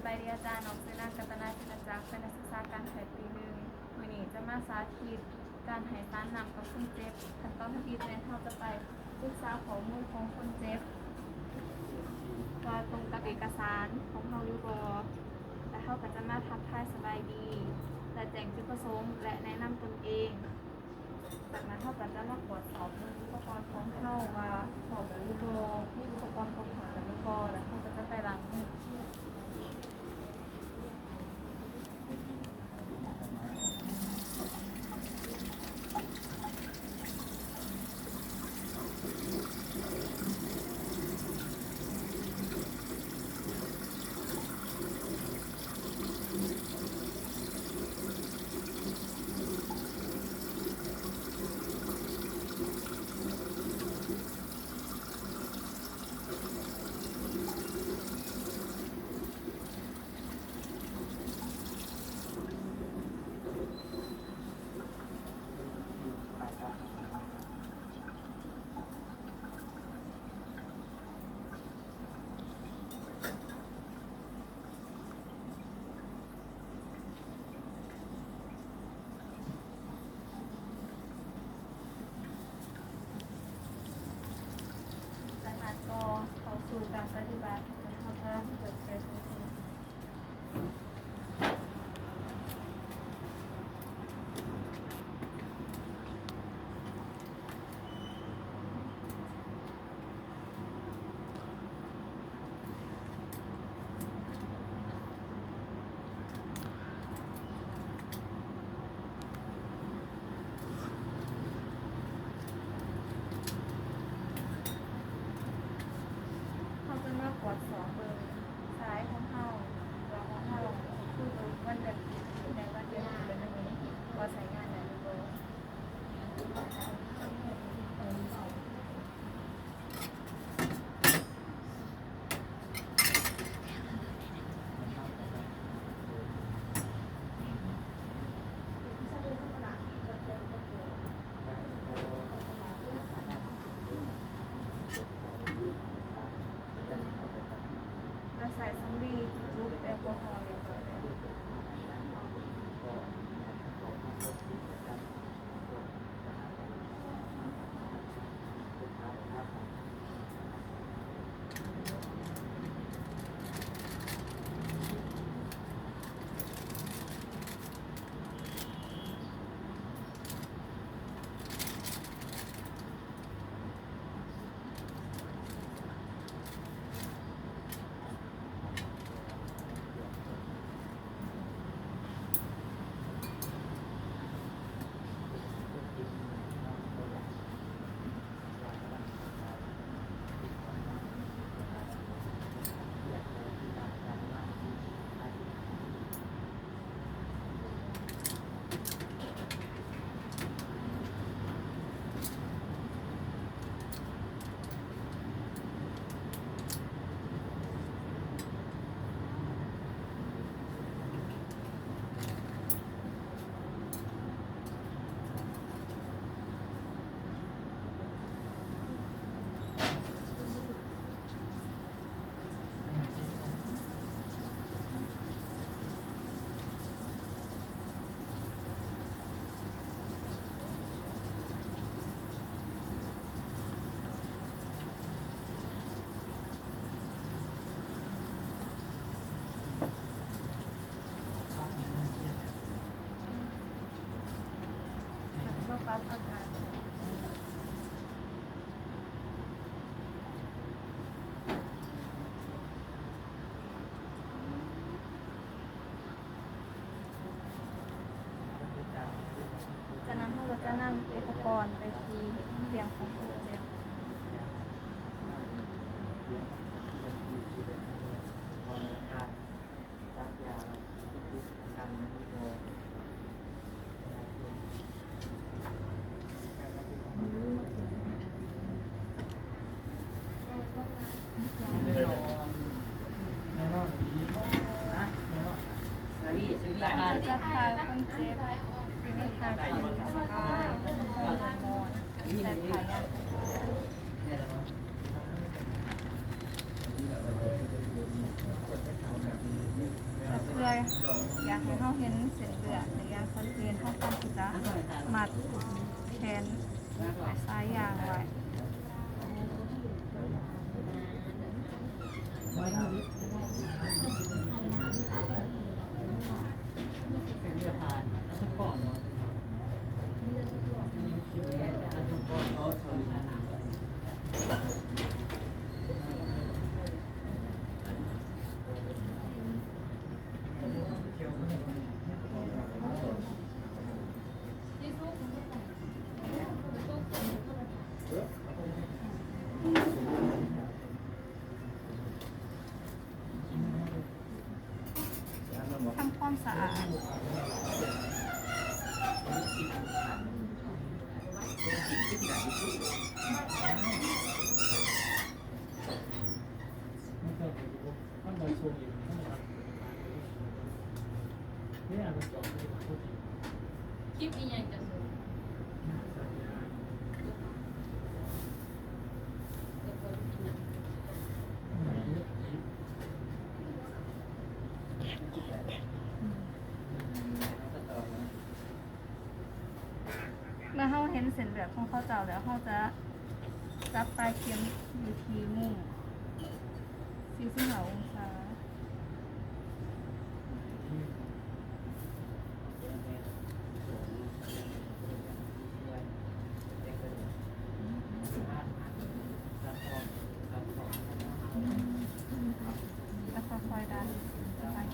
ສະບາຍດີອາຈານ, ນ້ອງຊື່ນາງ ກັດຕະນາ ຊິນນະຈັກ, ເປັນນັກສຶກສາການແພດປີໜຶ່ງ. ມື້ນີ້ຈະມາສາທິດການໃຫ້ສານນ້ຳກັບຄົນເຈັບ. ຂັ້ນຕອນທຳອິດແມ່ນເຮົາຈະໄປສຶກສາຂໍ້ມູນຂອງຄົນເຈັບ ວ່າຕົງກັບເອກະສານຂອງເຮົາຫຼືບໍ່, ແລະ ເຮົາກໍຈະມາທັກທາຍສະບາຍດີ ແລະ ແຈ້ງຈຸດປະສົງ ແລະ ແນະນຳຕົນເອງ. ຈາກນັ້ນເຮົາກໍຈະມາກວດສອບເບິ່ງອຸປະກອນຂອງເຮົາວ່າພ້ອມແລ້ວຫຼືບໍ່, ມີອຸປະກອນຄົບຖ້ວນແລ້ວຫຼືບໍ່, ແລ້ວເຮົາກໍຈະໄປລ້າງມື. ຈາກນັ້ນກໍເຂົ້າສູ່ການປະຕິບັດ ເຮົາຈະເປີດໃຊ້ເຊິ່ງ ເຮົາຈະມາກວດສອບເບິ່ງສາຍຂອງເຮົາ ວ່າຂອງເຮົາຄືເບິ່ງວັນເດືອນປີ ແຕ່ວັນເດືອນປີເປັນແນວນີ້ ວ່າໃຊ້ງານໄດ້ຫຼືບໍ່. ແລະ ໃຊ້ສຳລີຈຸດແອລກໍຮໍລຽບຮ້ອຍແລ້ວ. ຈາກນັ້ນເຮົາກໍຈະນຳອຸປະກອນໄປທີ່ຕຽງຂອງຄົນເຈັບ. ຈະພາຄົນເຈັບຢູ່ໃນທ່າທີ່ ແລະ ທ່າຍ່າງ. ເພື່ອຢາກໃຫ້ເຮົາເຫັນເສັ້ນເລືອດໄດ້ຢ່າງຊັດເຈນ, ເຮົາຄວນທີ່ຈະມັດແຂນສາຍຢາງໄວ້. ທຳຄວາມສະອາດ. ຄລິບອີ່ຫຍັງຈະສຸດ? ເມື່ອເຮົາເຫັນເສັ້ນເລືອດຂອງເຂົາເຈົ້າແລ້ວ, ເຮົາຈະຈັບປາຍເຂັມຢູ່ທີ່ມຸມສີ່ສິບຫ້າອົງສາ. ແລ້ວຄ່ອຍໆດັນ ແບ່ງ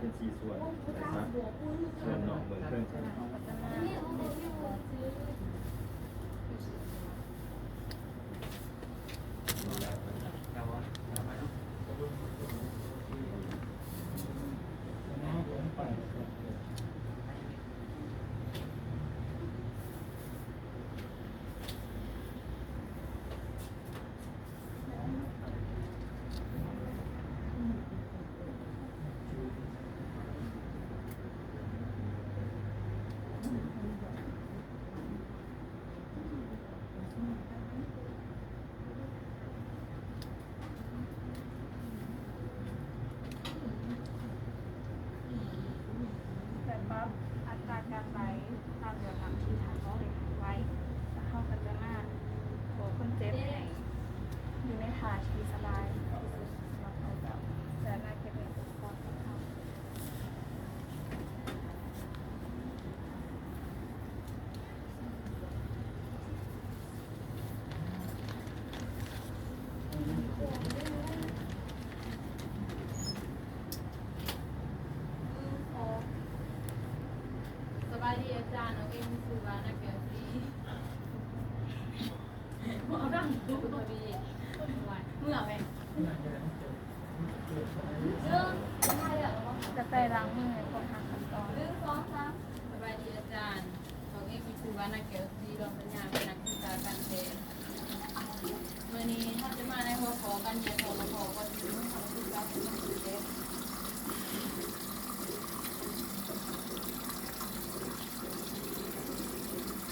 ເປັນສີ່ສ່ວນ ແລະ ສັບສ່ວນນອກເບື້ອງເທິງ. ແລະ ປັບອັດຕາການໄຫຼຕາມແນວທາງທີ່ທ່ານໝໍໄດ້ໃຫ້ໄວ້. ແລ້ວເຮົາກໍຈະມາບອກຄົນເຈັບໃຫ້ຢູ່ໃນທ່າທີ່ສະບາຍທີ່ສຸດສຳລັບເຂົາເຈົ້າ ແລະ ມາເກັບເງິນອຸປະກອນຂອງເຮົາ. ສະບາຍດີອາຈານ, ນ້ອງເອງມີຊື່ວ່ານາງແກ້ວສີ. ເອົາດັງດູໂຕນີ້ ເມື່ອແມ່ນ ຈະໄປລ້າງມືໃຫ້ຄົບຫ້າຂັ້ນຕອນ. ໜຶ່ງ ສອງ ສາມ. ສະບາຍດີອາຈານ, ນ້ອງເອງມີຊື່ວ່ານາງແກ້ວສີ ດອນປັນຍາ, ເປັນນັກສຶກສາການແພດ. ມື້ນີ້ເຮົາຈະມາໃນຫົວຂໍ້ການຢຽດທໍ່ກະເພາະ ກ່ອນອື່ນເຮົາມາສຶກສາເລື່ອງເຈັບ.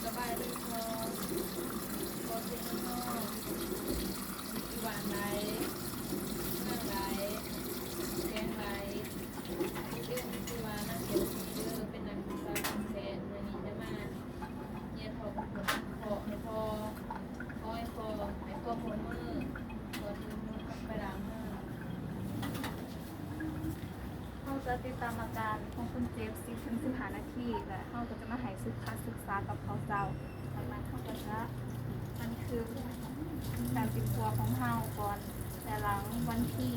ສະບາຍດີພໍ່ ພໍ່ເຊັນນ້ອງ ມີຊື່ວ່າອັນໃດ? ນາງໃດ? ແຂວງໃດ? ຊື່ເປັນຊື່ວ່ານາງແກ້ວສີເດີ ເປັນນັກສຶກສາການແພດ. ມື້ນີ້ຈະມາຢຽດທໍ່ກະເພາະໃຫ້ພໍ່ ຂໍໃຫ້ພໍ່ໃຫ້ຄວາມຮ່ວມມື ກ່ອນອື່ນເຮົາໄປລ້າງມື. ເຮົາຈະຕິດຕາມອາການຂອງຄົນເຈັບສິບເຖິງສິບຫ້ານາທີ ແລະ ເຮົາກໍຈະມາໃຫ້ສຸກຂະສຶກສາກັບເຂົາເຈົ້າ. ຈາກນັ້ນເຮົາກໍຈະບັນທຶກການຕິດຕົວຂອງເຮົາກ່ອນ ແລະ ຫຼັງວັນທີ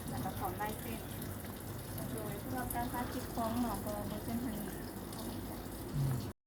ແລະ ກໍພ້ອມລາຍເຊັນ. ໂດຍສຳລັບການສາທິດຂອງນ້ອງກໍໝົດພຽງເທົ່ານີ້. ຂອບໃຈ.